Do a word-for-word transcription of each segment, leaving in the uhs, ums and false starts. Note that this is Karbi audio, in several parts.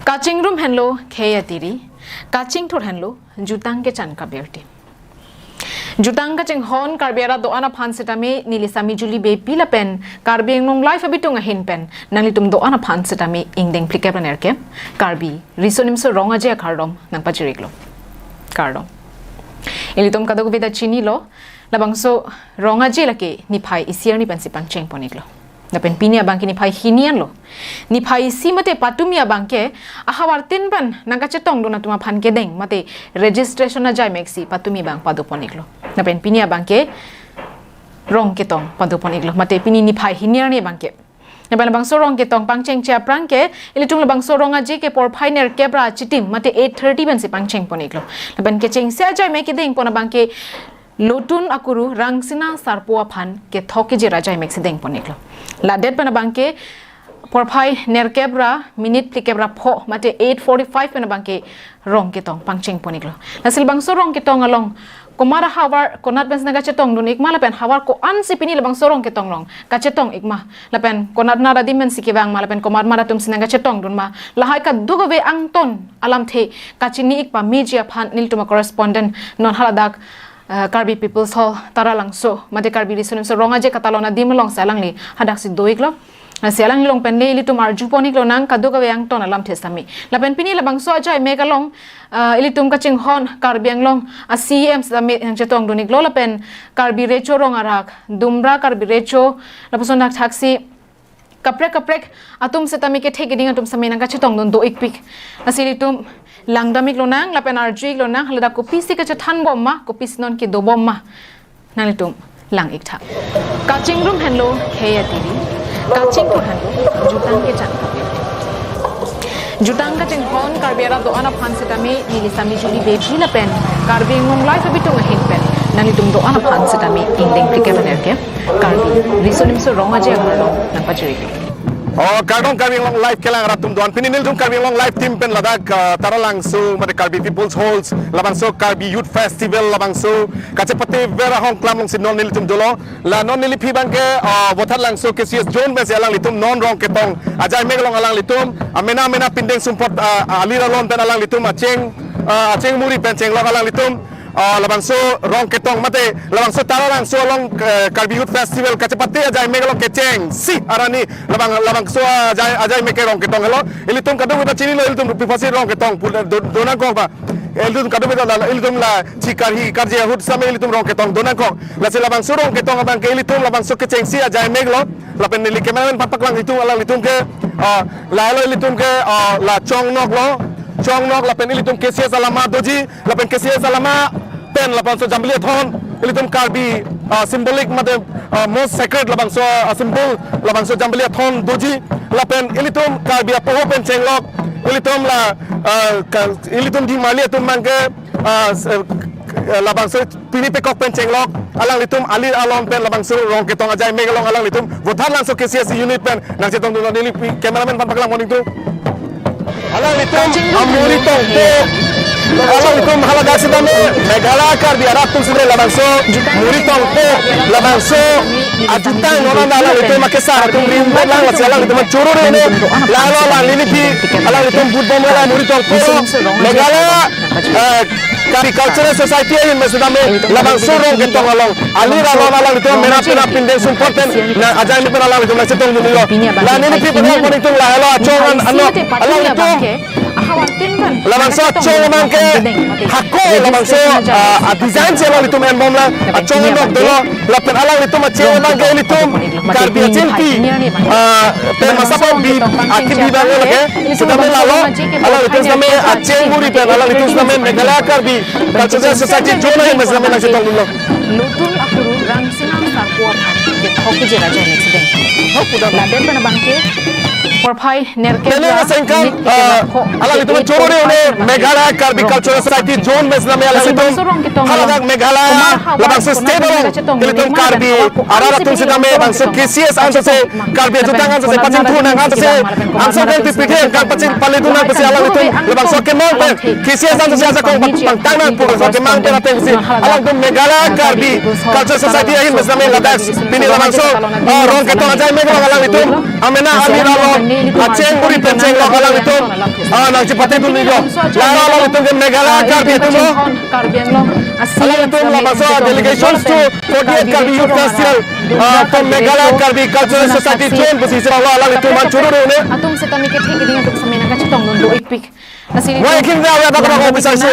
Kachingrum henlo khei atiri, kachingthur henlo jutang kechan kabirti. Jutang kachinghon Karbi arat do-an aphan sitame neli Sami Julie Beypi lapen Karbi Anglong Live abitung ahin pen nanglitum do-an aphan sitame ingdeng phlikep ra nerkep Karbi Riso Nimso Rong Aje akardom nangpachiriklo. Kardom. Ilitum kadokave ta chinilo, labangso Rong Aje lake niphai isi arni pensi pangcheng pon-iklo. Lapen pini abangke niphai hini anlo. Niphai isi mate patumi abangke ahavartin pen nangkachetongdun atum aphan kedeng mate registration ajai meksi patumi abang pado pon-iklo. Lapen pini abangke rong ketong pado pon-iklo. Mate pini niphai hini arni abangke. Lapen labangso rong ketong pangchengche aphrang ke ilitum labangso Rong Aje ke porphai nerkep ra chitim mate eight thirty pensi pangcheng pon-iklo. Lapen kechengsi ajai mek kedeng pon abangke Lotun akuru Rangsina Sarpo aphan kethok kejir ajai meksi deng pon-iklo. Ladet pen abangke porphai nerkep ra minute phlikep ra pho mate eight forty-five pen abangke rong ketong pangcheng pon-iklo. Lasi labangso rong ketong along komat ahavar konat pensi nangkachetongdun-ik ma lapen havar ko-ansi pini labangso rong ketong along kachetong-ik ma lapen konat nat adim pensi kevang ma lapen komat mat atumsi nangkachetongdun ma, lahai kadokave angton alamthe kachini-ik pameji aphan nelitum a-correspondent non haladak, eh, Karbi People's Hall Taralangso mate Karbi Riso Nimso Rong Aje katalon adim alongsi alangli hadaksi do-iklo. Lasi alanglilong pen le ilitum arju pon-iklonang kadokave angton alamthe sitame. Lapen pini labangso ajai mek along, eh, ilitum kachinghon Karbi Anglong a-C E M sitame nangchetongdun-iklo lapen Karbi Recho Rong Arak, Dumra Karbi Recho, lapuson dak thaksi kaprek kaprek atum sitame kethe keding atum sitame nangkachetongdun do-ikpik. Lasi ilitum langdam-iklonang lapen arju-iklonang haladak kopisi kachethan bom ma, kopisi non kedo bom ma. Nanglitum lang-ik tha. Kachingrum henlo khei atiri, kachingthur henlo jutang kechan kabirti. Jutang kachinghon Karbi arat do-an aphan sitame neli Sami Julie Beypi lapen Karbi Anglong Live abitung ahin pen nanglitum do-an aphan sitame ingdeng phlikep ra nerkep Karbi Riso Nimso Rong Aje akardom nangpachiriklo. Oh, kardom Karbi Anglong Live kelang arat atum do-an. Pini nelitum Karbi Anglong Live team pen ladak, ah, Taralangso mate Karbi People's Halls, labangso Karbi Youth Festival, labangso kachepate ver ahongklam alongsi non nelitum dolo. La non neliphi abangke, ah, Vothatlangso K C S zone pensi alanglitum non rong ketong ajai mek along alanglitum amena amena pindeng sumpot, ah, alir alon pen alanglitum acheng, ah, acheng muri pen chenglok alanglitum, ah, labangso rong ketong mate labangso Taralangso along, eh, Karbi Youth Festival kachepate ajai mek along kechengsi arni labang, labangso ajai, ajai mek ke rong ketong helo. Ilitum kadokave ta chinilo, ilitum rupi phasi rong ketong pu do, do nangkok ba. Ilitum kadokave ta la, ilitum la chikarhi karje ahut sitame ilitum rong ketong do nangkok. Lasi labangso rong ketong abangke ilitum labangso kechengsi ajai mek lo. Lapen neli cameraman aphan paklang itum alanglitum ke, ah, lahelo ilitum ke, ah, la Chongnok lo. Chongnok lapen ilitum K C S alama doji, lapen K C S alama pen labangso Jambili Athon, ilitum Karbi, ah, symbolic mate, ah, most sacred labangso, ah, symbol labangso Jambili Athon doji, lapen ilitum Karbi apoho pen chenglok, ilitum la, ah, ka, ilitum Dimali atum abangke, ah, s-, eh, labangso pini pekok pen chenglok, alanglitum alir alon pen labangso rong ketong ajai mek along alanglitum Vothatlangso K C S unit pen nangchetongdun, neli pi cameraman aphan paklang pon-iktu. Alanglitum amuri tongpo, alanglitum haladak sitame Meghalaya Karbi arat atum sitame labangso muri tongpo, labangso ajutang non alanglitum akesar atum rim bot lang, lasi alanglitum choro re ne, lahelo la neliphi alanglitum but bom la muri tongpo, Meghalaya, eh, Karbi Cultural Society ahin pen sitame labangso rong ketong along alir alon alanglitum mena mena pindeng sumpot pen nang ajai mek pen alanglitum nangchetongdun-iklo. La neliphi pen pon-iktu, lahelo achong an anok alanglitum labangso achong abangke hako labangso, ah, a-design si alanglitum enbom lang, achong anok dolo. Lapen alanglitum acheng abangke ilitum Karbi achengpi, ah, pen masapok bi, akhi bi abang lake, sitame lahelo, alanglitum sitame acheng muri pen alanglitum sitame Meghalaya Karbi Cultural Society zone ahin pen sitame nangchetongdunlo. Lotun akuru Rangsina Sarpo aphan kethok kejir ajai meksi deng. Ladet pen abangke porphai nerkep ra minute phlikep ra pho, alanglitum choro re ne Meghalaya Karbi Cultural Society zone pen sitame alanglitum haladak Meghalaya labangso state along ilitum Karbi arat atum sitame labangso K C S ansose, Karbi ajutang ansose, pachingthur nang ansose, angsong pen pipikhe angkang paching paledun nang pusi alanglitum labangso kemang pen K C S ansose ajakong pangtang nang pu labangso kemang pen ateng pusi alanglitum Meghalaya Karbi Cultural Society ahin pen sitame ladak pini labangso, ah, rong ketong ajai mek along alanglitum amena alir alon acheng muri pen chenglok alanglitum, ah, nangchepatedun iklo. La alanglitum ke Meghalaya Karbi atumlo. Karbi Anglong, ah, alanglitum labangso delegation to forty-eight Karbi Youth Festival, ah, from Meghalaya Karbi Cultural Society Zone pusi isi lo alanglitum aphan choro-un-e. Atum setame kethe keding atum setame nangkachetongdun do-ikpik. Lasi moi akhirnya awya dak dak officer su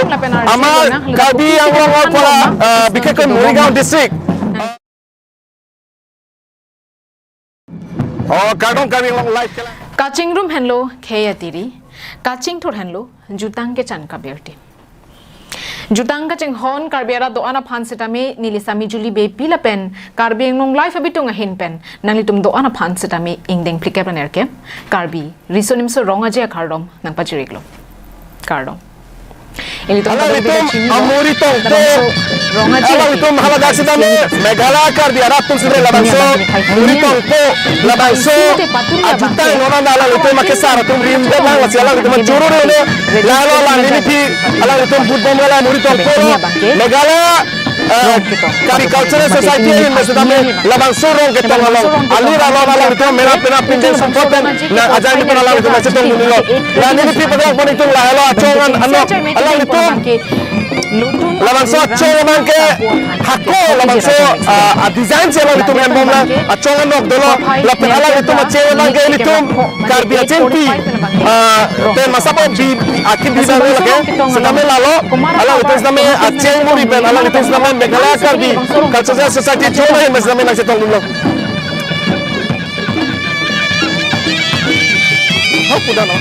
amar Karbi Anglong apor, ah, bikhekoi Morigaon district. Oh, kardom Karbi Anglong live kelang. Kachingrum henlo khei atiri, kachingthur henlo jutang kechan kabirti. Jutang kachinghon Karbi arat do-an aphan setame neli sami Julie Beypi lapen Karbi Anglong Live abitung ahin pen nanglitum do-an aphan setame ingdeng phlikep ra nerkep Karbi Riso Nimso Rong Aje akardom nangpajir-iklo. Kardom. Ilitum alanglitum amuri tongpo. Alanglitum haladak setame Meghalaya Karbi arat atum setame labangso muri tongpo, labangso ajutang non anta alanglitum akesar atum rimdet lang, lasi alanglitum choro-un-e. Lalo la nelipi alanglitum vote bom gala muri tongpo lo. Meghalaya, eh, Karbi Cultural Society ahin pen setame labangso Rongketong along alir alon alanglitum mena pena pindeng support pen nang ajai ni pen alanglitum nangchetongdun iklo. La nelipi paklangpon itum lahelo achong an anok alanglitum. Labangso achong abang ke hako labangso, ah, a design si alanglitum enbom nang achong anok dolo. Lapen alanglitum acheng abang ke ilitum Karbi achengpi, ah, pen masabo bi aki bi dolo lake. Setame lalo alanglitum setame acheng muri pen alanglitum setame Meghalaya Karbi Cultural Society Zone ahin pen setame nangchetongdunlo. Hok udah no.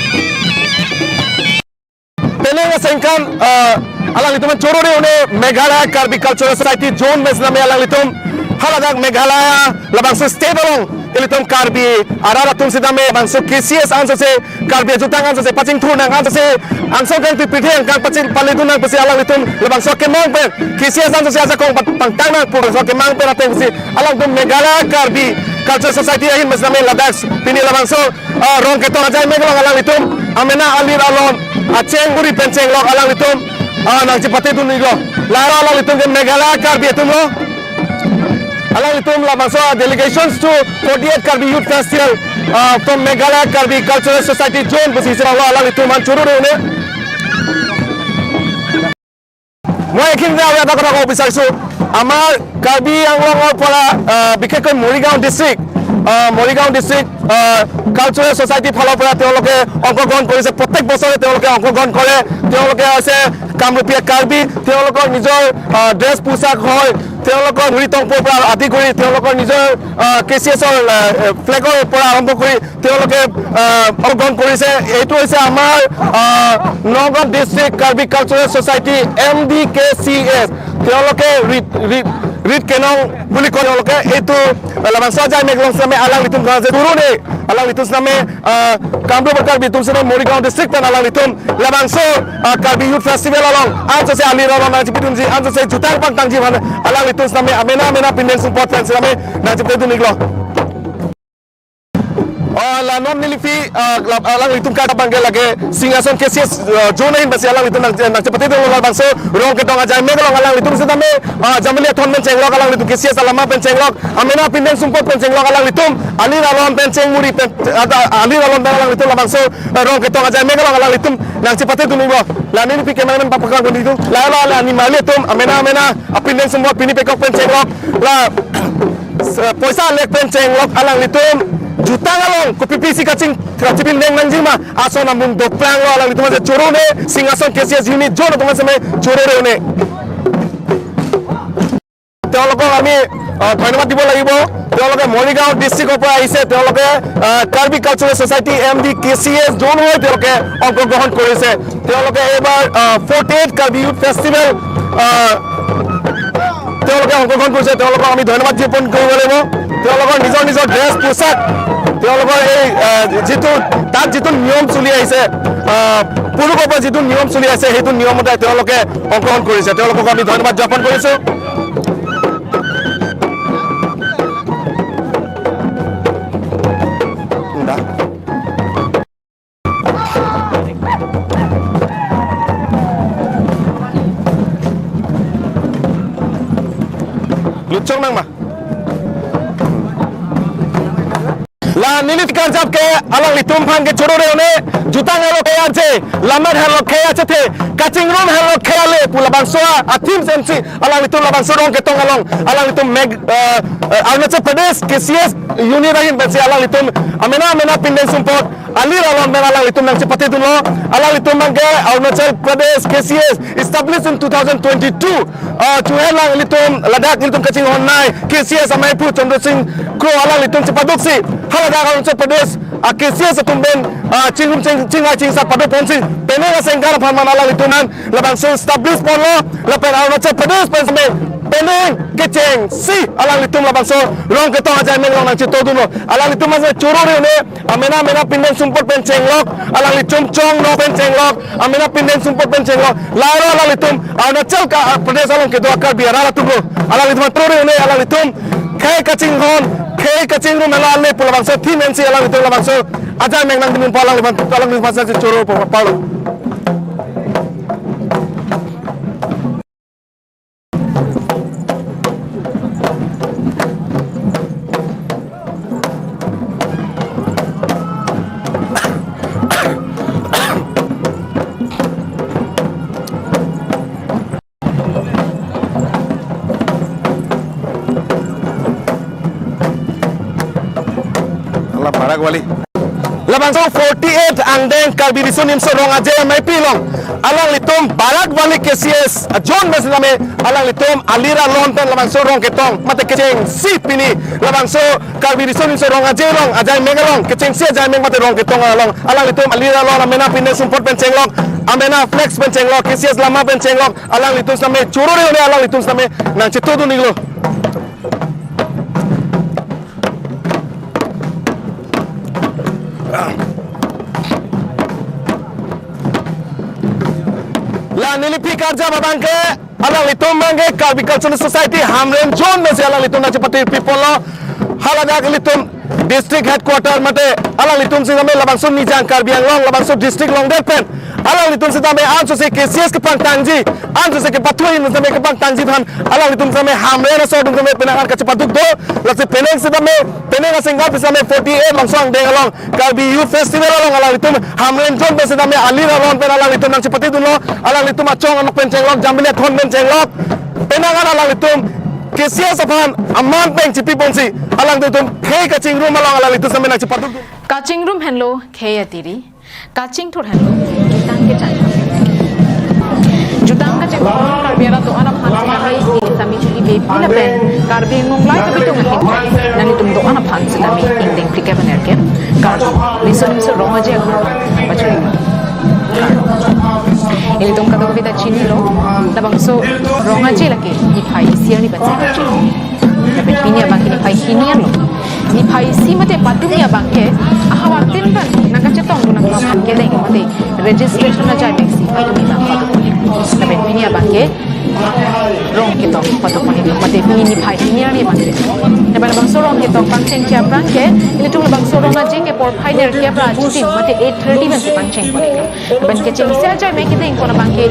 Penang asengkan, eh, alanglitum choro-un-e Meghalaya Karbi Cultural Society Zone pen setame alanglitum haladak Meghalaya labangso state along ilitum Karbi arat atum setame labangso K C S ansose Karbi ajutang ansose pachingthur nang ansose angsong kangpipirthe angkang paching paledun nang pusi alanglitum labangso kemang pen K C S ansose ajakong pa- pangtang nang pu labangso kemang pen ateng pusi alanglitum Meghalaya Karbi Cultural Society ahin pen setame ladak pini labangso, ah, Rongketong Ajaimek along alanglitum amena alir alon acheng muri pen chenglok alanglitum, ah, nangchepatedun iklo. Lalo alanglitum ke Meghalaya Karbi atumlo. Alanglitum labangso delegations to forty-eight Karbi Youth Festival, ah, from Meghalaya Karbi Cultural Society Zone pusi isi lo alanglitum aphan choro-un-e. Moi akhirnya awya dak dak officer su amar Karbi Anglong apor, ah, bikhekoi Morigaon district, ah, Morigaon district, ah, Cultural Society ফালৰ পৰা তেওঁলোকে অংশগ্ৰহণ কৰিছে। প্ৰত্যেক বছৰে তেওঁলোকে অংশগ্ৰহণ কৰে। তেওঁলোকে হৈছে কামৰূপীয়া কাৰ্বি, তেওঁলোকৰ নিজৰ, আহ, ড্ৰেছ পোছাক হয়, তেওঁলোকৰ মুৰি টংপৰ পৰা আদি কৰি তেওঁলোকৰ নিজৰ, আহ, কে চি এছৰ, আহ, ফ্লেগৰ পৰা আৰম্ভ কৰি তেওঁলোকে, আহ, অংশগ্ৰহণ কৰিছে। এইটো হৈছে আমাৰ, আহ, Nagaon district Karbi cultural society, M D K C S. তেওঁলোকে ৰিত, ৰিত, ৰিত কেনং বুলি কয়। তেওঁলোকে এইটো Labangso Ajaimek along setame alanglitum kang je turun e, alanglitum setame, ah, Kamrup Karbi atum setame Morigaon district pen alanglitum labangso, ah, Karbi Youth Festival along ansose alir alon nangchepidunji, ansose jutang pangtangji aphan alanglitum setame amena amena pindeng sumpot pen setame nangchepidun iklo. Oh, la non nelipi, ah, la, alanglitum kata bangke lake Singhason K C S, ah, zone ahin pensi alanglitum nang, nangchepatedun labangso Rongketong Ajaimek along alanglitum setame, ah, Jamali Athon pen chenglok alanglitum K C S alama pen chenglok, amena pindeng sumpot pen chenglok alanglitum alir alon pen chengmuri pen, ah, alir alon pen alanglitum labangso, ah, Rongketong Ajaimek along alanglitum nangchepatedun iklo. La nelipi kemangan papakang pun itu. La la la ni mali atum amena amena apindeng sumpot pini pekok pen chenglok. La, eh, poisa lek pen chenglok alanglitum jutang along kopi pisi kaching, kachipindeng nangjima ason amun doplanglo alanglitum je choro-un e, Singhason K C S unit zone atum setame choro-un e. তেওঁলোকক আমি, আহ, ধন্যবাদ দিব লাগিব। তেওঁলোকে মৰিগাঁও ডিষ্ট্ৰিক্টৰ পৰা আহিছে। তেওঁলোকে, আহ, Karbi cultural society, M D K C S join হৈ তেওঁলোকে অংশগ্ৰহণ কৰিছে। তেওঁলোকে এইবাৰ, আহ, forty eight Karbi youth festival, আহ, তেওঁলোকে অংশগ্ৰহণ কৰিছে। তেওঁলোকক আমি ধন্যবাদ জ্ঞাপন কৰিব লাগিব। তেওঁলোকৰ নিজৰ নিজৰ ড্ৰেছ পোছাক, তেওঁলোকৰ এই, আহ, যিটো তাত যিটো নিয়ম চলি আহিছে, আহ, পুৰুষৰ পৰা যিটো নিয়ম চলি আহিছে, সেইটো নিয়মতে তেওঁলোকে অংশগ্ৰহণ কৰিছে। তেওঁলোকক আমি ধন্যবাদ জ্ঞাপন কৰিছো। Luchong nang ma. La Neli karjap ke alanglitum aphan ke choro re-un-e, jutang henlo khei aje, lammet henlo khei achethe, kachingrum henlo khei ale pu labangso a-theme pensi alanglitum labangso Rongketong along, alanglitum Meg-, eh, eh, Arunachal Pradesh K C S unit ahin pensi alanglitum amena amena pindeng sumpot alir alon pen alanglitum nangchepatedunlo. Alanglitum abang ke Arunachal Pradesh K C S established in two thousand twenty-two. Ah, chuhe alanglitum ladak ilitum kachinghon nei K C S amei aphu Chandra Singh Kro alanglitum chepaduksi, haladak Arunachal Pradesh a-K C S atum pen, ah, chingrum ching, chingvai chingsat pado ponsi, penang asengkar aphan man alanglitum an labangso establish ponlo, lapen Arunachal Pradesh pen seme penang kechengsi alanglitum labangso Rongketong ajaimek along nangchetodunlo. Alanglitum an choro re-un-e, amena amena pindeng sumpot pen chenglok, alanglitum chong nok pen chenglok, amena pindeng sumpot pen chenglok. Lahelo alanglitum Arunachal ka, ah, Pradesh along kedo a-Karbi arat atumlo. Alanglitum choro re-un-e, alanglitum khei kachinghon, khei kachingrum henlo ale pu labangso theme pensi alanglitum labangso ajaimek nangdun pu alanglitum, alanglitum aphan choro po palo. Hala Barak Valley. Labangso forty-eight angdeng Karbi Riso Nimso Rong Aje amei aphi along alanglitum Barak Valley K C S a-zone pen sitame alanglitum alir alon pen labangso Rongketong mate kechengsi pini labangso Karbi Riso Nimso Rong Aje along ajaimek along, kechengsi ajaimek mate Rongketong along alanglitum alir alon amena pindeng sumpot pen chenglok, amena flex pen chenglok, K C S lama pen chenglok, alanglitum sitame choro re-un-e, alanglitum sitame nangchetodun-iklo. La neli aphi karjap abang ke alanglitum abang ke Karbi Cultural Society Hamren Zone pensi alanglitum nangchepate piponlo. Haladak ilitum district headquarter mate alanglitum sitame labangso Nijang Karbi Anglong labangso district longdet pen alanglitum sitame ansose K C S kepangtangji, ansose kepathu ahin sitame kepangtangji aphan alanglitum sitame Hamren aso atum sitame penang an kachepaduk do. Lasi penang sitame, penang asengkar sitame forty-eight Longso angdeng along Karbi Youth Festival along alanglitum Hamren Zone pen sitame alir alon pen alanglitum nangchepatedunlo. Alanglitum achong anok pen chenglok, jambili athon pen chenglok, penang an alanglitum K C S aphan aman pen chipi ponsi alanglitum khei kachingrum along alanglitum sitame nangchepaduk. Kachingrum henlo khei atiri, kachingthur henlo jutang kechang. Jutang kachingthur Karbi arat do-an aphan sitame, sitame chuli be phi lapen Karbi Anglong lai kabitung ahin nanglitum do-an aphan sitame ingdeng phli kep anerkep Karbi Riso Nimso Rong Aje aphan pachuli. Ilitum kadokave ta chinilo, labangso Rong Aje lake niphai isi arni pen si kachini. Lapen pini abang ke niphai hini arni lo. Niphai isi mate padumni abang ke ahavar tin pen nangkachetongdun nangkaphan kedeng mate registration ajaimek si padumni abang padun. Lapen pini abang ke Rongketong padun mate pini niphai hini arni abang ke. Lapen labangso Rongketong pangchengji aphrang ke ilitum labangso Rong Aje ke porphai nerkep ra chitim mate eight thirty pensi pangcheng pon-iklo. Lapen kechengsi ajaimek kedeng pon abang ke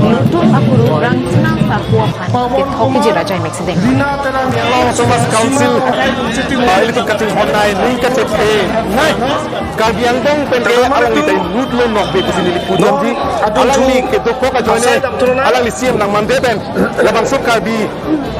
Lutung Akuru Rangsinang Saku aphan kethok kejir ajaimek si deng. Dina Terang Anglong Autonomous Council, ah, ilitum kachinghon nei, ning kachethe nei Karbi Anglong pen ke alangli ta inut lo nokbe pusi neli pudamji. Alangli kedokok ajoine, alangli C M nangmande pen labangso Karbi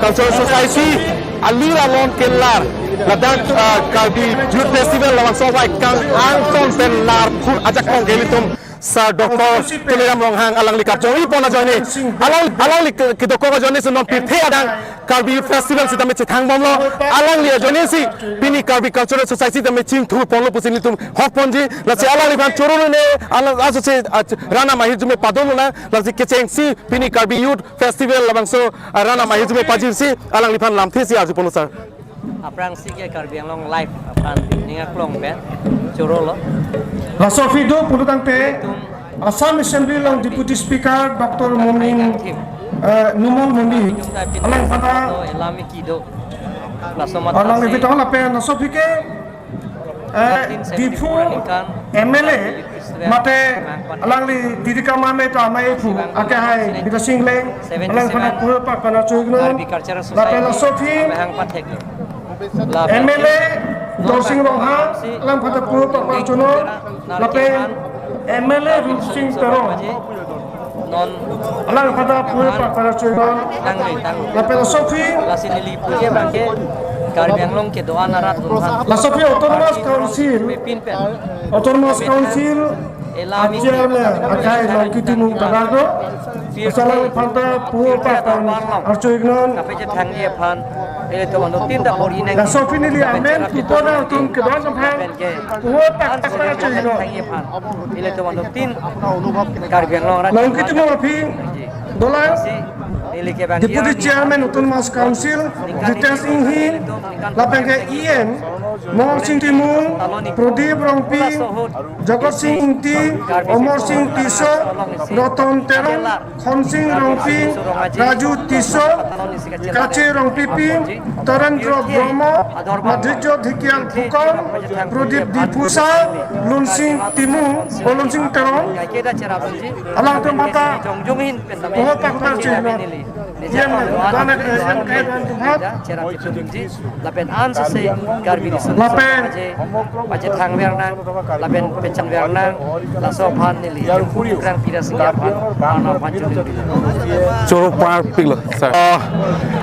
Cultural Society alir alon kelar ladak, ah, Karbi Youth Festival labangso vai kang angton pen lar phur ajakong ke ilitum Sir Doctor Tuliram Ronghang alangli kapchongri pon ajoine, alang, alangli ke, kedokok ajoine si non pirthe adang Karbi Festival sitame chethang bomlo. Alangli ajoine si pini Karbi Cultural Society tame chingthur ponlo pusi nelitum hok ponji. Lasi alangliphan choro re-un-e, alang ansose, ah, Ranam ahirjume padon lonang. Lasi kechengsi pini Karbi Youth Festival labangso, ah, Ranam ahirjume pajirsi alangliphan lamthe si arju ponlo sir. Aphrangsi ke Karbi Anglong Live aphan ning aklong pen chorolo. Laso aphi do pulotangte Assam Assembly along Deputy Speaker Doctor Momin, eh, Numal Moni, alangliphan ta, alangli bidang lapen laso aphi ke, eh, Diphu M L A mate alangli Didi Kamame ta amei aphu akehai Bidya Sing Engleng, alangphan ta kurpa pana chugno, lapen laso aphi M L A Dorsing Ronghang, alang aphanta pu pakpar arjunon, lapen M L A Rupsing Teron, non alang aphanta pu pakpar arjunon, nang le tang lapen laso aphi, lasi neli puji abangke Karbi Anglong kedo-an arat rumhan, laso aphi Autonomous Council, pepin pen Autonomous Council Chairman akai Longki Timung ta do. Laso alang aphanta pu pakpar arjunon. Kape je thangji aphan, ilitum anuttin ta bor-i nang. Laso aphi neli amen pupo nangtum kedo-an aphan pu pakpar arjunon. Thangji aphan, ilitum anuttin Karbi Anglong arat Longki Timung aphi dolang. Lasi neli ke bang Deputy Chairman Autonomous Council Jitesh Enghi, lapen ke E M Morsing Timung, Pradip Rongpi, Jagat Sing Ingti, Omor Sing Tisso, Roton Teron, Khonsing Rongpi, Raju Tisso, Kache Rongpipi, Tarendra Brahma, Madhurjya Dhikial Phukan, Pradip Diphusa, Lunsing Timung, o Lunsing Teron, alangtum aphanta pu pakpar arjunon. Yang mana ke yang kaya dan Tuhan. Lapen ansose Karbi Riso Lapen. Aje, aje thang ver nang, lapen pechan ver nang, laso aphan neli Hemphu Mukrang Pira Singhi aphan, aphan aphan chulun. Choro parpik lo, sir. Ah,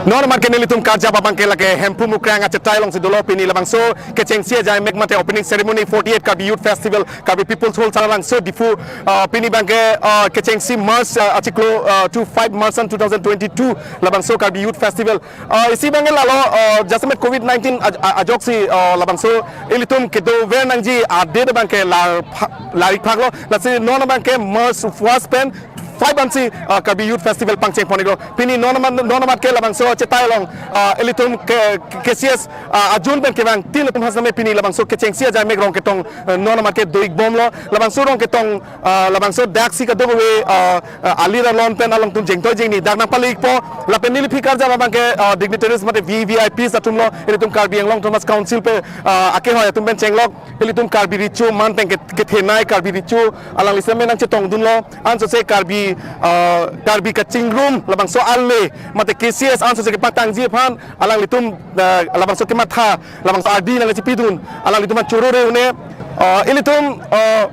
non amat ke nelitum karjap abangke lake Hemphu Mukrang achetai alongsi dolo pini, labangso kechengsi ajaimek mate opening ceremony forty-eight Karbi Youth Festival, Karbi People's Hall Taralangso Diphu, ah, pini abangke, ah, kechengsi March, ah, achiklo, ah, two five March two thousand twenty-two, labangso Karbi Youth Festival. Ah, isi abangke lalo, ah, jasemet covid nineteen aj-, a-, ajoksi, ah, labangso ilitum kedo ver nangji a-date abangke lar pha-, lar-ik phak lo, lasi non abangke March first pen five ansi, ah, Karbi Youth Festival pangcheng pon-ik lo. Pini non amat, non amat ke labangso achetai along, ah, ilitum ke, ke K C S, ah, ajun pen kevangtin atum aphan sitame pini labangso kechengsi ajaimek Rongketong, eh, non amat ke do-ik bom lo. Labangso Rongketong, ah, labangso daksi kadokave, ah, ah, alir alon pen alangtum jengtoi jengni dak nangpale-ikpo. Lapen neli aphi karjap abangke, ah, dignitaries mate V V I Ps atum lo, ilitum Karbi Anglong Autonomous Council pen, ah, akehoi atum pen chenglok, ilitum Karbi Recho man pen ke, kethenei Karbi Recho, alangli sitame nangchetongdun lo. Ansose Karbi, ah, Karbi kachingrum labangso ale mate K C S ansose kepatangji aphan alanglitum, ah, labangso kematha, labangso ardi nangchipidun, alanglitum choro re-un-e, ah, ilitum, ah,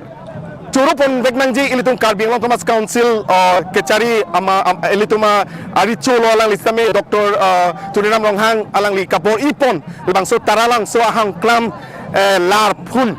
choro ponvek nangji ilitum Karbi Anglong Autonomous Council, ah, kechari ama, am, ilitum a, arecho lo, alangli sitame Doctor, ah, Tuliram Ronghang alangli kabor-i pon, labangso Taralangso ahang klam, eh, lar phun.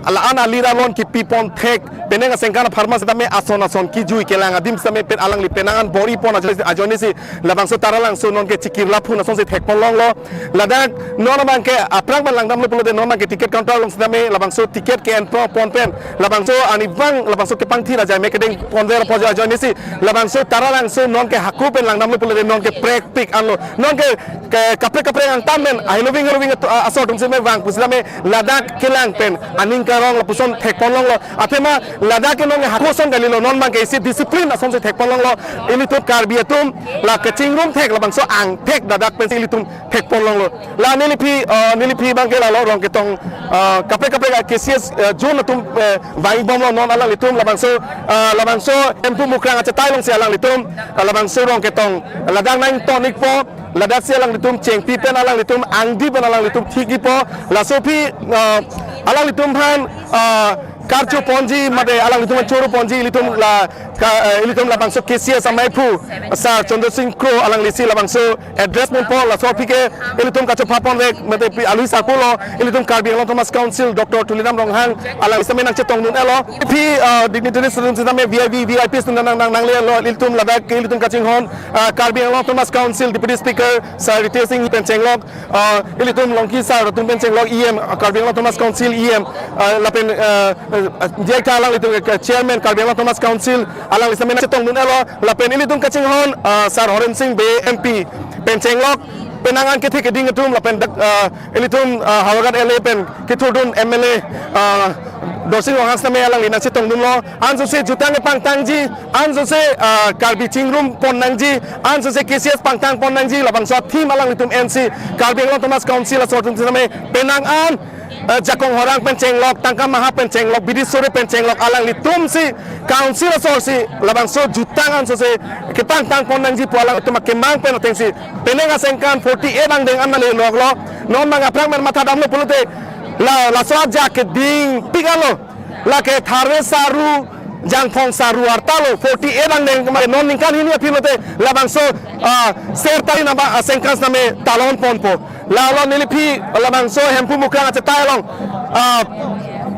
Ala an alir alon kipi pon thek, penang asengkan apharman sitame ason ason kijui kelang adim sitame pen alangli penang an bor-i pon ajoine, ajoine si labangso Taralangso non ke chikirla phun asonsi thek pon longlo. Ladak non abangke aphrang pen langdamlo pulote non abangke ticket counter along sitame labangso ticket ke-en pon pen labangso arnivang labangso kepangthir ajaimek kedeng pon ver apo ajoine si labangso Taralangso non ke hako pen langdamlo pulote non ke prekpik anlo. Non ke, ke kaprek kaprek angtan pen ahiloving hiloving atu-, a-, asor atum sitame vang pusitame ladak kelang pen aning karong lapuson thek pon longlo. Athema ladak ke non hako ason kalilo, non abangke isi discipline asonsi thek pon longlo. Ilitum Karbi atum la kachingrum thek labangso angthek ladak pensi ilitum thek pon longlo. La neli aphi, eh, neli aphi abangke lalo Rongketong, eh, kaprek kaprek a K C S, eh, jun atum, eh, vang-ik bomlo non alanglitum labangso, eh, labangso Hemphu Mukrang achetai alongsi alanglitum, eh, labangso Rongketong ladak nangton-ikpo, ladak si alanglitum chengpi pen alanglitum angdi pen alanglitum thik-ikpo, laso aphi, eh, alanglitum aphan, eh, karcho ponji mate alanglitum choro ponji ilitum la ka, eh, ilitum labangso K C S amaiphu Sir Chandra Sing Kro alangli si labangso address ponpo, laso aphi ke ilitum kachopha ponvek mate pi alui sarpo lo, ilitum Karbi Anglong Autonomous Council Doctor Tuliram Ronghang alangli sitame nangchetongdun-elo. Aphi, eh, dignitaries atum sitame V I V, V I Ps atum nang, nang, nanglelo, ilitum ladak ke ilitum kachinghon, eh, Karbi Anglong Autonomous Council Deputy Speaker Sir Ritesh Singh pen chenglok, ah, ilitum Longki sir atum pen chenglok E M, ah, Karbi Anglong Autonomous Council E M, ah, lapen, ah, ah, J I K alanglitum, ah, Chairman Karbi Anglong Autonomous Council, alangli sitame nangchetongdun-elo, lapen ilitum kachinghon, ah, Sir Horen Sing Bey M P pen chenglok, penang an kethe keding atum, lapen dak, ah, ilitum, ah, Howraghat L A pen kethurdun M L A, ah, Dorsing Ronghang sitame alangli nangchetongdunlo, ansose jutang pangtangji, ansose, ah, Karbi chingrum pon nangji, ansose K C S pangtang pon nangji, labangso a-theme alanglitum ensi Karbi Anglong Autonomous Council asor atum sitame penang an, ah, jakong horang pen chenglok, tangka maha pen chenglok, bidi sore pen chenglok, alanglitum si council asor si labangso jutang ansose kepangtang pon nangji pu alanglitum akemang pen atengsi penang asengkan forty-eight angdeng an nale loklo, non abang aphrang pen mathadamlo pulote La, laso ajak ke dingpik alo. Lake Tharve Saru, Jangphong Saru arta lo, forty-eight angdeng, kema non ningkan hini aphi lote, labangso, ah, ser tari naba, ah, sengkan sitame talon ponpo. Lalo neliphi, labangso Hemphu Mukrang achetai along, ah,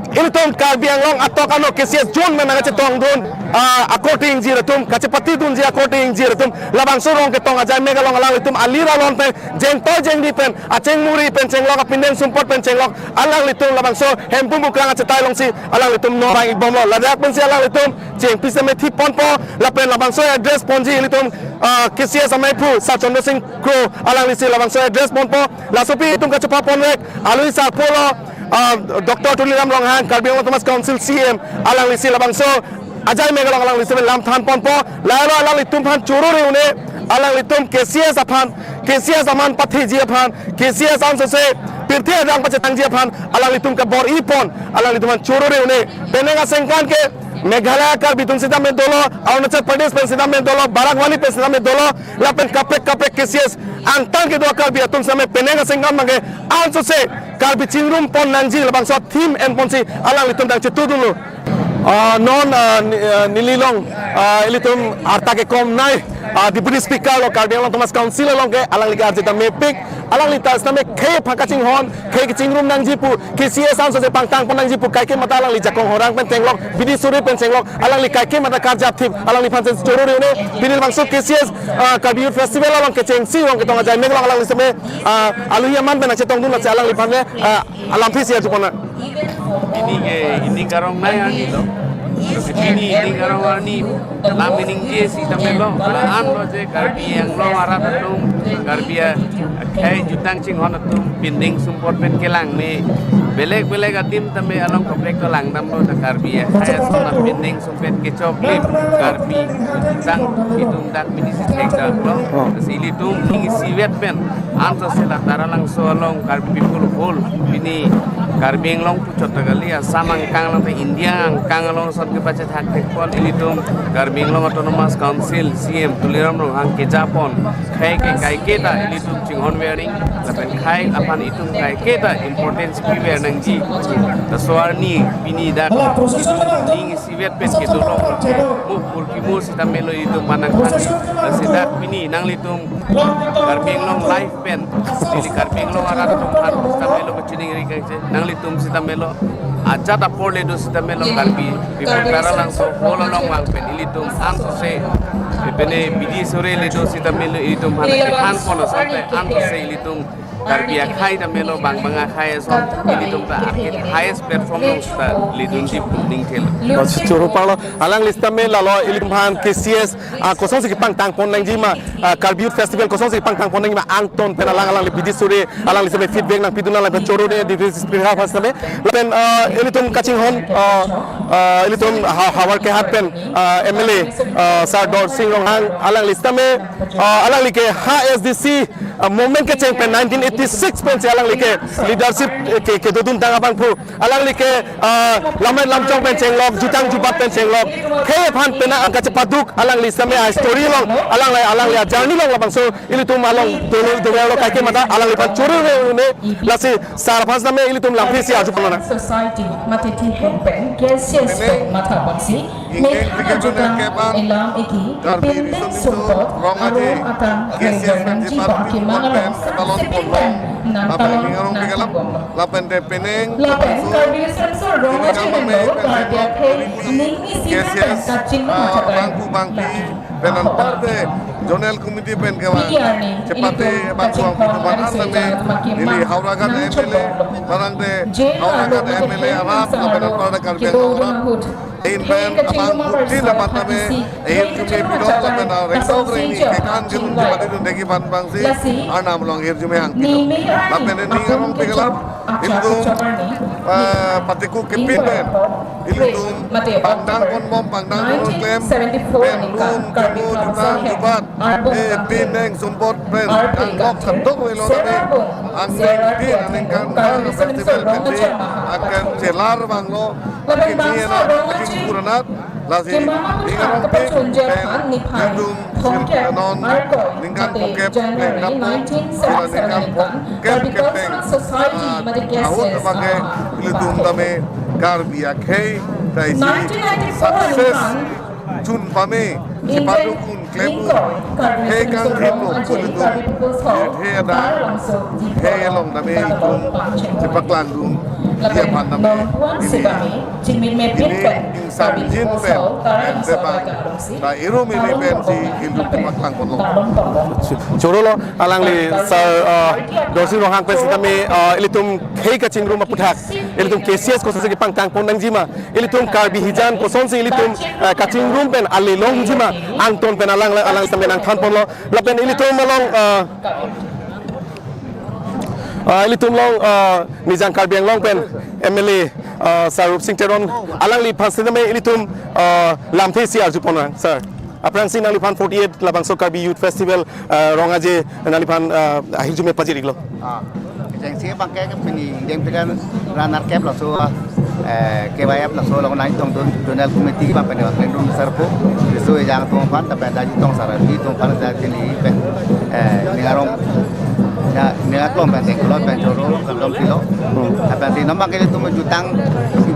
ilitum Karbi Anglong atok ano K C S zone pen nangkachetongdun, ah, akorte ingjir atum, kachepatidunji akorte ingjir atum, labangso Rongketong Ajaimek along alanglitum alir alon pen, jengtoi jengdi pen, achengmuri pen chenglok, apindeng sumpot pen chenglok, alanglitum labangso Hemphu Mukrang achetai alongsi alanglitum nonbang-ikbomlo. Ladak pensi alanglitum chengpi sitame thip ponpo, lapen labangso address ponji ilitum, ah, K C S ameiphu Sir Chandra Singh Kro alanglisi labangso address ponpo. Lasopi itum kachepapon vek, alui sarpo lo, ah, Doctor Tuliram Ronghang, Karbi Anglong Autonomous Council C E M, alanglisi labangso Ajaimek along alanglisi lam than ponpo. Lalo alanglitum aphan choro re-un-e, alanglitum K C S aphan, K C S aman patheji aphan, K C S ansose pirthe adang pachetangji aphan alanglitum kabor-i pon, alanglitum aphan choro re-un-e. Penang asengkan ke Meghalaya Karbi atum sitame dolo, Arunachal Pradesh pen sitame dolo, Barak Valley pen sitame dolo, lapen kaprek kaprek K C S angtan kedo Karbi atum sitame penang asengkan abangke ansose Karbi chingrum pon nangji labangso theme en ponsi alanglitum nangchetudunlo. Ah, non, ah, ni-, ah, neli along, ah, ilitum arta kekom nei, ah, Deputy Speaker lo Karbi Anglong Autonomous Council along ke, alangli ke arje ta mepik, alangli ta sitame khei aphan kachinghon, khei kachingrum nangji pu, K C S ansose pangtang pon nangji pu, kaike mata alangli jakong horang pen chenglok, bidi suri pen chenglok, alangli kaike mata karjap thip, alangliphan si choro re-un-e, pini labangso K C S, ah, Karbi Youth Festival along kechengsi Rongketong Ajaimek along alangli sitame, ah, aluhi aman pen nangchetongdun lasi alangliphan le, ah, alamphisi arjupon nang. Pini ke, pini karong nei arni lo. Pini, pini karong arni. Lam meaning je sitame lo. La-an lo je Karbi Anglong arat atum, Karbi akhei jutang chinghon atum, pindeng sumpot pen kelang me. Belek belek adim tame along kaprek kelang damlo, ta Karbi akhei ason pindeng sumpot kechok le Karbi jutang itum dak pini si thekdaklo. Oh. Lasi ilitum ning isivet pen ansose la Taralangso along Karbi People Hall, pini Karbi Anglong puchot ta kali, Assam angkang along ta India angkang along ason kepachethak thekpon ilitum Karbi Anglong Autonomous Council C E M Tuliram Ronghang kejapon khei ke kaike ta ilitum chinghon wearing, lapen khei aphan itum kaike ta importance pi-ver nangji. Laso arni pini dak ning isivet pen kedolong mo purkimo sitame lo ilitum manang khani. Lasi dak pini nanglitum Karbi Anglong Live pen, neli Karbi Anglong arat atum aphan sitame lo kachiningri kangche, nanglitum sitame lo ajat apor le do sitame lo Karbi People Taralangso Hall along vang pen ilitum ansose, pini bidi suri le do sitame lo ilitum aphan kethan pon asonte ansose ilitum Karbi akhei tame lo bang bang akhei ason ilitum ta highest platform along sita ledunji pu ningthelo. Choro panglo, alangli sitame lalo ilitum aphan K C S, ah, kosonsi kepangtang pon nangji ma, ah, Karbi Youth Festival kosonsi kepangtang pon nangji ma, angton pen alang alangli bidi suri, alangli sitame feedback nangpidun, alangli pen choro re-un-e, Deputy Speaker aphan sitame. Lapen, ah, ilitum kachinghon, ah, ah, ilitum ha-, Howraghat pen, ah, M L A, ah, Sir Dorsing Ronghang, alangli sitame, ah, alangli ke ha S D C, ah, movement kecheng pen nineteen eighty-six pensi alangli ke leadership, eh, ke, kedoduntang abangphu. Alangli ke, ah, lammet lamchong pen chenglok, jutang jubat pen chenglok, khei aphan penang angka chepaduk, alangli sitame a-story along, alangli, alangli a-journey along labangso ilitum along dolo, dolo lo kaike mata, alangliphan choro re-un-e, lasi Sir aphan sitame ilitum lamphisi arjupon nang. Society mate thipum pen K C S pen matha ponsi Nethang ajutang elam eki, pindeng sumpot, arum atang, rengger nangji baki mangalong, saksi pen nangtalon nangkibom. Lapen te penang, lapen Karbi Samsung Rong Aji Nenglo, Karbi akhei ning isi pen kachingma chatai. Bangku bangki, pen anparte Zonal Committee pen kevang chepate bangku bangki teman asame, neli Howraghat M L A, barang te Howraghat M L A arat, lapen anparte Karbi Anglong arat. Ahin pen abang bukti dapat tame ahirjume pidok lapen arengdok rengni kekan kedun chepatedun degi aphan abangsi Arnam along ahirjume hangpidok. Lapen neli arong peklang ilitum, eh, patiku kepin pen ilitum pangdang ponbom, pangdang ponbom klem pen rum kimu jutang jubat, eh, pindeng sumpot pen kanglok kandok velo tame angdeng pin aningkan bang festival pensi angkan chelar banglo. Kini anak kachingkuranat, Lasi, kemang aphan ning arong kapachunji pen aphan niphai ilitum thomkep, non arkoi ningkan mate phongkep January lengkap, nineteen seventy-seven sila ningkan ningkan phongkep Karbi kepeng, Cultural Society ah, mate ahut K C S abangke aphan ilitum tame Karbi akhei ta isi nineteen ninety-four success ningkan chun pame, Indian chipadukun klem un. Ingkoi Karbi Hei Film kangthim Forum lo ajai ilitum Karbi People's Hall, Youth Day adang. Taralangso Hei along tame Diphu ilitum Pangcheng. Chepaklang dun. Lapen dia aphan tame non puan ini. Sibami, Chinmin Mepit ini pen, Karbi People's Hall, Taralangso pen, Taralangso. Ta irum ini pen si ilitum chepaklang ponlong. Choro lo, alangli sir, uh, Dorsing Ronghang pen sitame, uh, ilitum khei kachingrum aputhak ilitum K C S kosonsi kepangkang pon nangjima, ilitum Karbi hijan kosonsi ilitum, eh, kachingrum pen ale longjima, angton pen alang, alang sitame nangthan ponlo. Lapen ilitum along, eh, eh, ilitum along, eh, Nijang Karbi Anglong pen M L A, eh, sir Rupsing Teron, alangliphan sitame ilitum, eh, lamthe isi arju ponnang, sir. Aphrangsi nangliphan forty-eight labangso Karbi Youth Festival, eh, rong aje nangliphan, eh, ahirjume pajir-iklo. Ah, jengsi abangke pini Deng Pidan runner kep laso, eh, K Y F laso along nangtongdun zonal committee abang pen abang dun sarpo. Riso ejang atum aphan, lapen daji tong sar, di atum aphan, daji ni pen, eh, ning arong, ya, ning aklong pen tenglo pen choro kardom pilo. Hmm. Lapen si non abangke ilitum jutang,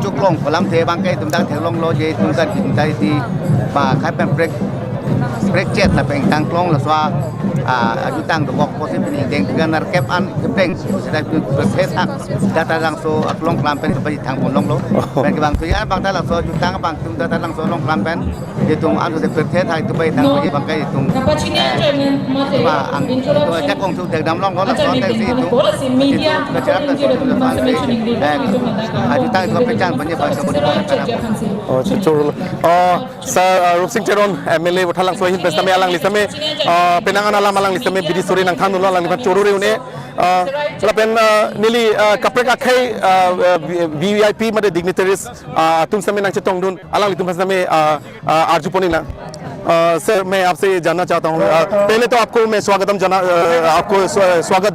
juklong kolam the abangke ilitum dak theklonglo je ilitum kan kita iti ba khai pen break, break chet lapen tangklong laso a, ah, jutang dokok pusi pini Deng Pidan nerkep an kepeng sida ilitum berpes hak Taralangso aklong klam pen kepaji thang ponlonglo. Oh. Pen kebang tuya abang ta laso jutang abang ilitum Taralangso along klam pen ilitum an se berpes hak ilitum pai thang pen abangke ilitum, eh, ba ang ilitum jakong su dek damlonglo laso atengsi ilitum. Ilitum kacharap laso ilitum aphan si, eh, ajutang ilitum pechang pen abang ilitum. Oh, choro. Oh, Sir, uh, Rupsing Teron, M L A Voithalangso ahin pen sitame alangli sitame, uh, penang an alam alangli sitame bidi suri nangthandunlo, alangliphan choro-re un-e, uh, lapen, uh, neli, uh, kaprek akhei, uh, uh, V-, V I P mate dignitaries, uh, atum sitame nangchetongdun, alanglitum sitame, uh, uh, arju pon-iknang. Uh, sir, मैं आपसे जानना चाहता हूँ, uh, पहले तो आपको मैं स्वागतम जाना, uh, आपको स्व-, स्वागत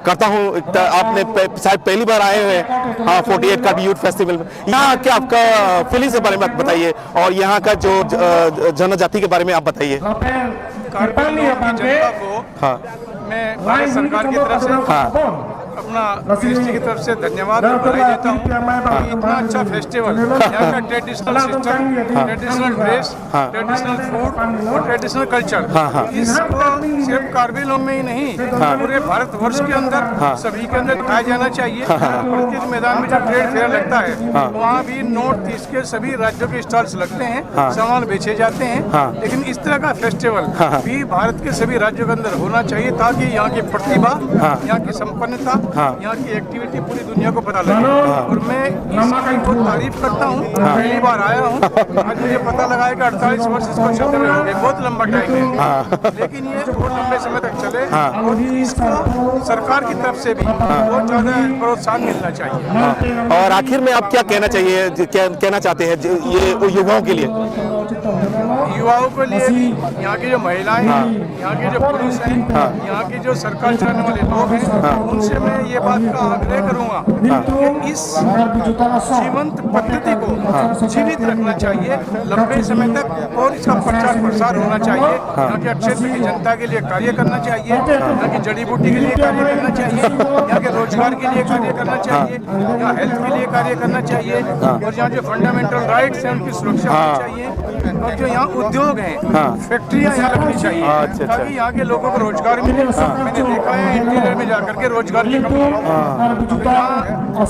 करता हूँ। त-, आपने पे-, शायद पहली बार आए हुए हैं, हाँ, forty-eight Karbi Youth Festival में। यहाँ क्या आपका फीलिंग्स के बारे में आप बताइए, और यहाँ का जो ज-, अ, जनजाति के बारे में आप बताइए। कार्बी आंगलोंग की जनता को हाँ। मैं भारत सरकार की तरफ से हाँ। अपना पीएसटी की तरफ से धन्यवाद और बधाई देता हूँ कि इतना अच्छा फेस्टिवल, यहाँ का ट्रेडिशनल सिस्टम, हाँ। ट्रेडिशनल ड्रेस, हाँ। ट्रेडिशनल फूड और ट्रेडिशनल कल्चर, हाँ, हाँ। इसको सिर्फ कार्बी आंगलोंग में ही नहीं, हाँ। पूरे भारतवर्ष के अंदर हाँ। सभी के अंदर दिखाया जाना चाहिए। हाँ, हाँ, हाँ। प्रत्येक मैदान में जो ट्रेड फेयर लगता है, हाँ। वहाँ भी नॉर्थ ईस्ट के सभी राज्यों के स्टॉल्स लगते हैं, हाँ। सामान बेचे जाते हैं, हाँ। लेकिन इस तरह का फेस्टिवल हाँ, हाँ। भी भारत के सभी राज्यों के अंदर होना चाहिए, ताकि यहाँ की प्रतिभा, हाँ। यहाँ की संपन्नता, हाँ। यहाँ की एक्टिविटी पूरी दुनिया को पता लगे। हाँ। और मैं इसकी बहुत तारीफ करता हूँ। हाँ। पहली बार आया हूँ, आज मुझे पता लगा है कि अड़तालीस वर्ष इसको चलते हुए हो गए, बहुत लंबा टाइम है। हाँ। लेकिन ये बहुत लंबे समय तक चले हाँ। और इसको सरकार की तरफ से भी हाँ। बहुत ज्यादा प्रोत्साहन मिलना चाहिए। हाँ। और आखिर में आप क्या कहना चाहिए, ज-, क्या कहना चाहते हैं ज-, ये युवाओं के लिए? युवाओं के लिए भी, यहाँ की जो महिलाएं हैं, हाँ। यहाँ के जो पुरुष हैं, हाँ। यहाँ के जो सरकार चलाने वाले लोग हैं, हाँ। उनसे मैं ये बात का आग्रह करूंगा हाँ। कि इस जीवंत पद्धति को हाँ। जीवित रखना चाहिए लंबे समय तक, और इसका प्रचार प्रसार होना चाहिए। हाँ। यहाँ के क्षेत्र की जनता के लिए कार्य करना चाहिए, हाँ। यहाँ की जड़ी बूटी के लिए कार्य करना चाहिए, यहाँ के रोजगार के लिए कार्य करना हाँ। चाहिए, यहाँ हेल्थ के लिए कार्य करना चाहिए, हाँ। और यहाँ जो फंडामेंटल राइट्स हैं उनकी सुरक्षा हाँ। होनी चाहिए, और जो यहाँ उद्योग हैं, हाँ। फैक्ट्रियाँ यहाँ लगनी चाहिए, हाँ, अच्छा, अच्छा। ताकि यहाँ के लोगों को रोजगार मिले। हाँ। मैंने देखा है इंटीरियर में जाकर के रोजगार की कमी है। हाँ। यहाँ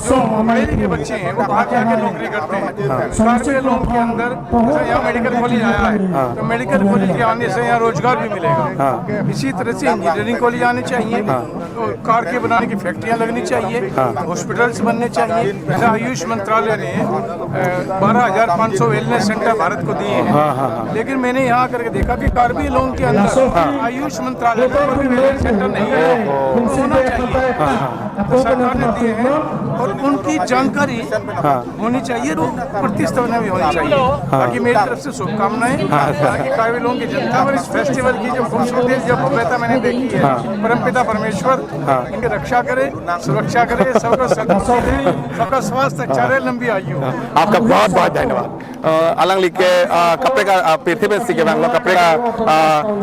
पढ़े लिखे बच्चे हैं, वो बाहर जाके नौकरी करते हैं। हाँ। कार्बी आंगलोंग के अंदर जैसे यहाँ मेडिकल कॉलेज आया है, हाँ। तो मेडिकल कॉलेज के आने से यहाँ रोजगार भी मिलेगा। हाँ। इसी तरह से इंजीनियरिंग कॉलेज आने चाहिए, हाँ। तो कार के बनाने की फैक्ट्रियाँ लगनी चाहिए, हाँ। हॉस्पिटल्स बनने चाहिए। जैसे आयुष मंत्रालय ने, अ, बारह हजार पाँच सौ वेलनेस सेंटर भारत को दिए हैं। हाँ, हाँ, हाँ। लेकिन मैंने यहाँ करके देखा कि कार्बी आंगलोंग के अंदर हाँ। आयुष मंत्रालय में कोई भी वेलनेस सेंटर नहीं है। ओहो। तो होना चाहिए। हाँ, हाँ। तो सरकार ने दिए हैं, और उनकी जानकारी हाँ। होनी चाहिए, तो प्रतिष्ठा में भी होनी चाहिए। हाँ। बाकी मेरी तरफ से शुभकामनाएं। हाँ। बाकी कार्बी लोगों की जनता और इस फेस्टिवल की जो खूबसूरती, जो भव्यता मैंने देखी है, हाँ। परमपिता परमेश्वर हाँ। इनकी रक्षा करे, सुरक्षा करे, सबका सद्बुद्धि दे, सबका स्वास्थ्य अच्छा रहे, लंबी आयु। आपका बहुत बहुत धन्यवाद। अ, alangli ke, अ, kaprek, a, pirthe pensi kevanglo, kaprek, a,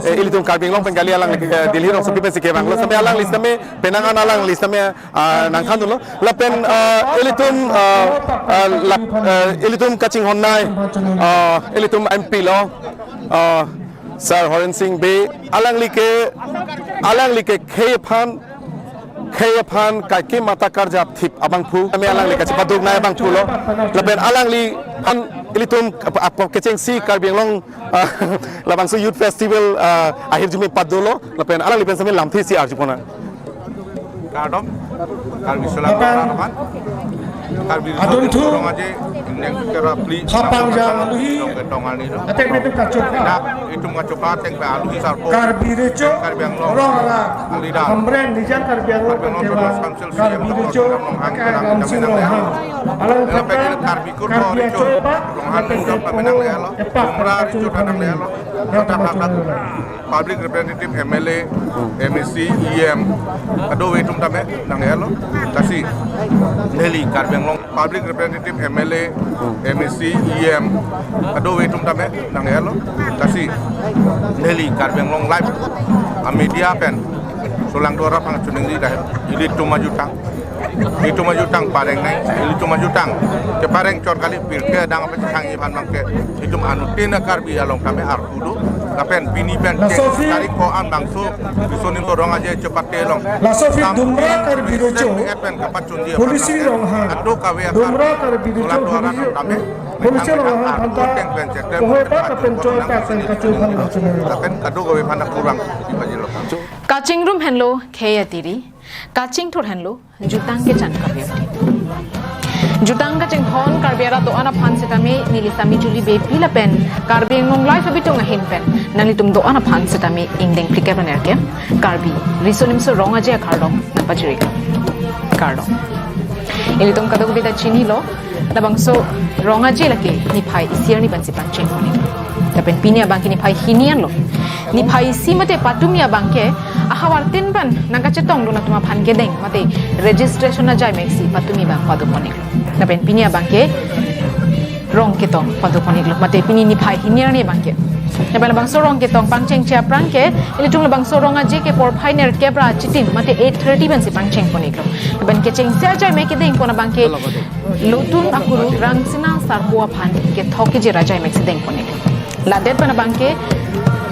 e, ilitum Karbi Anglong pen kali, alangli ke Delhi rongsopi pensi kevanglo, sampai alangli sitame penang an alangli sitame, a, nangthandunlo, lapen, a, ilitum, a, a, lap-, a, ilitum kachinghonnei, a, ilitum M P lo, a, Sir Horen Sing Bey, alangli ke, alangli ke khei aphan, khei aphan kaikema ta karjap thip abangphu, kami alangli kachepaduknei abangphulo, lapen alangliphan ilitum ap-, ap-, kechengsi Karbi Anglong, ah, labangso Youth Festival, ah, ahirjume padolo, lapen alangli pen sitame lamthe isi arjupon nang. Kardom, Karbi Solang Dora Raman, Karbi Adon Resource thu. Rong Aje, Ingneng Kera Pli, Hapang Jang Aluhi. Dong Ketong Arni do. Atek betu kachoka. Dak, itum kachoka, teng pe aluhi sarpo. Karbi Recho, Karbi Anglong, Rong Ala, Alida. Hamren, Nijang Karbi Anglong, Karbi Anglong Kewa, Autonomous Council, Karbi C M Recho, Doctor Ronghang, Aka Kenang Gamsi Nang Lehang. Alang Alam Pekin Karbi Kurbo Karbi Recho, Acho, Rong Han Karbi Jok Acho, Pamenang Lehang lo. Epak, Umra Karbi Recho Acho, Tanang Lehang lo. Rata Kata Acho. Public Representative, M L A, M A C, E M, kadokave atum tame nang-elo. Lasi neli Karbi Anglong Public Representative, M L A, M A C, E M, kadokave atum tame nang-elo. Lasi neli Karbi Anglong Live a media pen Solang Dora aphan choningri dahir. Ilitum ajutang. Itum ajutang pareng nai, ilitum ajutang. Kepareng chot kali, pirthe adang aphan chethangji aphan abangke. Itum anuttin a-Karbi along tame arpu do. Lapen pini pen Laso cheng aphi tarik ko-an bangso Riso Nimso Rong Aje chepate along. Laso aphi Tam Dumra Karbi Recho. Pen kapachunji aphan Policy abangke. Rong ha. Kadokave akar. Dumra Karbi Recho Solang Dora policy, tame. Policy Rong ha Arpu phanta. Teng pen chetem. Kohe pen pa kapachun kapen choi pa pen kachun aphan kachun. Lapen kadokave aphan kurang ipajilo. Kachingrum henlo khei atiri, kachingthur henlo jutang kechang Karbi ati. Jutang kachinghon Karbi arat do-an aphan sitame neli Sami Julie Beypi lapen Karbi Anglong Live abitung ahin pen nanglitum do-an aphan sitame ingdeng phlikep ra nerkep Karbi Riso Nimso Rong Aje akardom nangpachiri. Kardom. Ilitum kadokave ta chinilo, labangso Rong Aje lake niphai isi arni pensi pangcheng pon-iklo. Lapen pini abangke niphai hini anlo. Niphai isi mate patumi abangke ahavartin pen nangkachetongdun atum aphan kedeng mate registration ajaimeksi patumi abang pado pon-iklo. Lapen pini abangke rong ketong pado pon-iklo. Mate pini niphai hini arni abangke. Lapen labangso rong ketong pangchengche aphrangke, ilitum labangso Rong Aje ke porphai nerkep ra achitim mate eight thirty pensi pangcheng pon-iklo. Lapen kechengsi ajaimek kedeng pon abangke Lotun akuru Rangsina Sarpo aphan kethok kejir ajaimeksi deng pon-iklo. Ladet pen abangke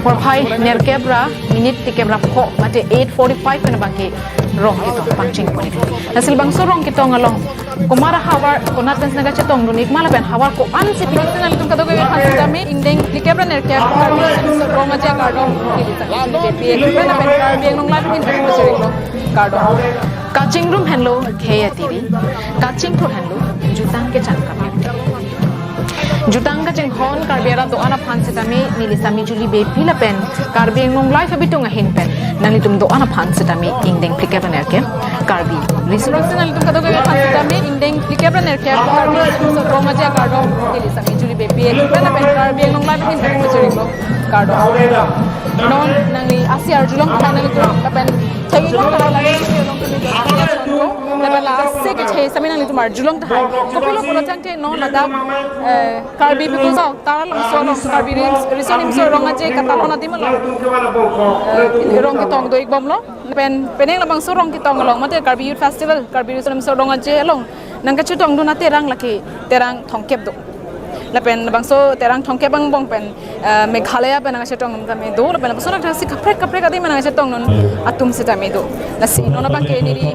porphai nerkep ra minute tikep ra pho mate eight forty-five pen abangke rong ketong pangcheng pon-iklo. Lasi labangso rong ketong along komat ahavar, konat pensi nangkachetongdun-ik ma lapen havar ko-ansi pini si nanglitum kadokave aphan sitame ingdeng phlikep ra nerkep Karbi Rong Aje akardom neli Sami Julie Beypi lapen Karbi Anglong Live ahin pen pachirilo. Kardom. Kachingrum henlo khei atiri, kachingthur henlo jutang kechang Karbi. Jutang kachinghon Karbi arat do-an aphan sitame neli Sami Julie Beypi lapen Karbi Anglong Live abitung ahin pen nanglitum do-an aphan sitame ingdeng phlikep ra nerkep Karbi Riso Nimso, nanglitum kadokave aphan sitame ingdeng phlikep ra nerkep Karbi Riso Nimso Rong Aje akardom neli Sami Julie Beypi lapen Karbi Anglong Live ahin pen pachirilo. Kardom. Non nangli isi arjulong tahai nanglitum lapen thenging ko lagi lapen la isi kecheng sitame nanglitum arjulong tahai. Kopilo pulo tangte non ladak, eh, Karbi People's Hall, Taralangso along, Karbi Ris-, Riso Nimso Rong Aje katalon adim along, eh, rong ketong do-ik bomlo. Lapen penang labangso rong ketong along, mate Karbi Youth Festival, Karbi Riso Nimso Rong Aje along nangkachetongdun aterang lake terang thomkep do. Lapen labangso terang thomkep angbong pen, eh, Meghalaya pen nangkachetongdun tame do. Lapen labangso nangthasi kaprek kaprek adim nangkachetongdun atum sitame do. Lasi non abangke neli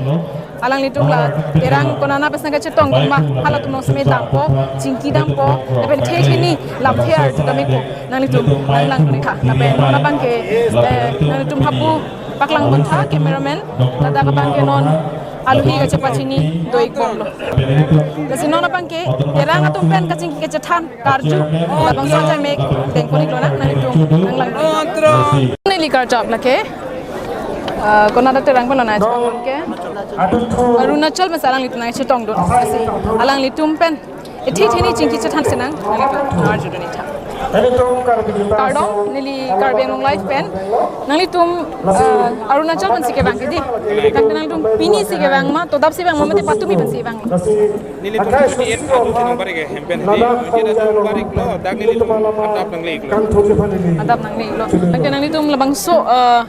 alanglitum la terang konat pensi nangkachetongdun ma, halatum along sitame dampo, chingki dampo, lapen the hini lamthe arju dampo, nanglitum nanglang-ik tha. Lapen non abangke, eh, nanglitum hapu paklang pon tha, cameraman, ladak abangke non aluhi kachepachini do-ik bomlo. Lasi non abangke terang atum pen kachingki kachethan karju labangso ajaimek deng pon-iklo nang, nanglitum nanglang-ik. Neli karjap lake Uh, konat aterang pen lo nangchetong ke? Arunachal pen si alanglitum nangchetongdun. Lasi alanglitum pen ithi thini chingki chethan sinang, nanglitum arjudun itha. Kardom, neli Karbi Anglong Live pen. Nanglitum, uh, Arunachal pen si kevang ke dei. Tangte nanglitum pini si kevang ma, todap si vang ma, mate patumi pen si vang ma? Nelitum twenty-eight atu si nangbarik ke hem pen hedi. Twenty-eight atu nangbarik lo, dak nelitum adap nangle-iklo. Adap nangle-iklo. Tangte nanglitum labangso, eh,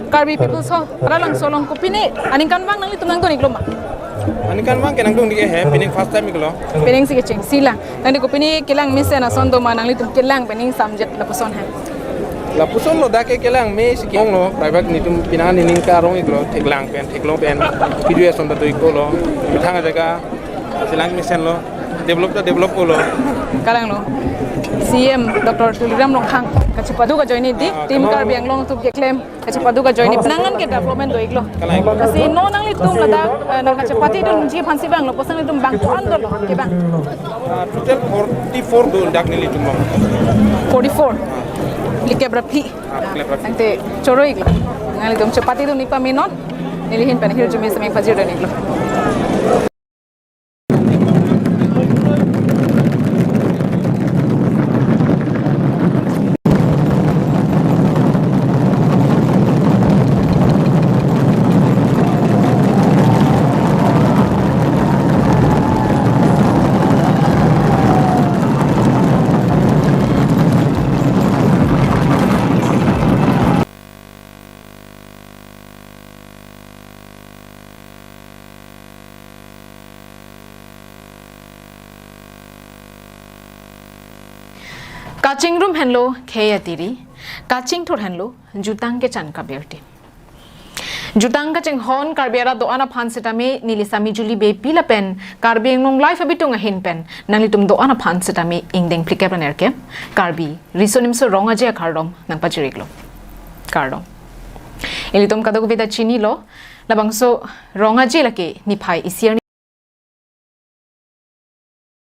Karbi People's Hall, Aralangso along kopine aningkanvang nanglitum nangdun-iklo ma? Aningkanvang ke nangdun-ik he, pining first time-iklo. Pining si kecheng sila. Tangte kopine kelang mesen ason do ma, nanglitum kelang pen ning samjet lapuson he? Lapuson lo, dak ke kelang mesen ke-onglo, private nelitum pining nening karong-iklo, theklang pen, theklong pen, P D S ason ta do-iklo, methang ajaga chelang mesenlo, develop ta develop-iklo. Kalanglo. C M Doctor Tuliram Ronghang kachepadu ajoine dei, ah, team Karbi Anglong atum keklem kachepadu ajoine. Penang an ke development do-iklo. Kalang. Lasi non nanglitum ladak, eh, nangkachepatedunji aphan si vanglo, pusi nanglitum bang ko-an dolo kevang? Ah, total forty-four do dak nelitum lo. Forty-four. Phlikep ra phli. Ah, phlikep ra phli. Tangte choro-iklo. Nanglitum chepatedun-ik pame non. Neli ahin pen hirjume si nangpajirdun-iklo. Kachingrum henlo khei atiri, kachingthur henlo jutang kechan kabirti. Jutang kachinghon Karbi arat do-an aphan sitame neli Sami Juli Beypi lapen Karbi Anglong Live abitung ahin pen nanglitum do-an aphan sitame ingdeng phlikep ra nerkep Karbi Riso Nimso Rong Aje akardom nangpajir-iklo. Kardom. Ilitum kadokave ta chinilo, labangso Rong Aje lake niphai isi